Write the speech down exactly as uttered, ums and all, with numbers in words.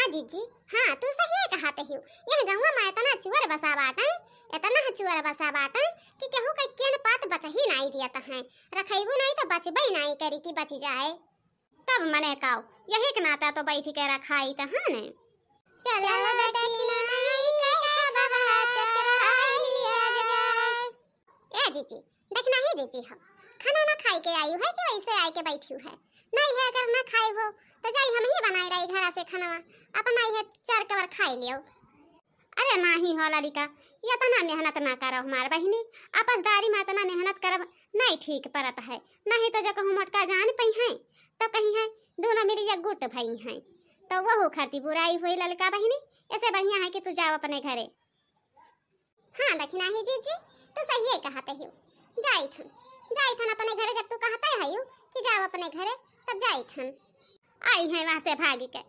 हाँ जीजी, हाँ, तू सही कहत हिउ। यह गौवा मा एतना चुअर बसा बाटइ, एतना चुअर बसा बाटइ कि केहू के केन पात बचही नाहीं दियत हैं। रखइबू नाहीं त बचबइ नाहीं करी कि बचि जाए। तब मने काउ, यही के नाता तो बैठ के रखाइत हन। चल दखिनही के खबवा चराइ लिया जाए। ए जीजी, दखिनही जीजी हो, खाना ना खाइ के आइउ है कि वैसे आइ के बैठिउ है? नाहीं है, अगर ना खाइबो तो जाई हमहीं बनाइ रही घरा से खानवा, अपन आई है चार कवर खाइ लियो। अरे नाहीं हो लड़िका, एतना मेहनत ना करब हमार बहिनी, आपसदारी मा एतना मेहनत करब नाहीं ठीक परत है। नाहीं तो जो कहूँ मोटका जान पइहैं तो कहिहैं दुनो मिली एक गुट भई हैं, तो वहू खरती बुराई हुई लड़िका बहिनी। एसे बढ़िया है कि तू जाव अपने घरे। हाँ दखिनही जीजी, तू सहिए कहत हिउ। जाइत हन, जाइत हन अपने घरे, जब तू कहत हिउ कि जाव अपने घरे, तब जाइत हन। आई हैं वहाँ से भागि के,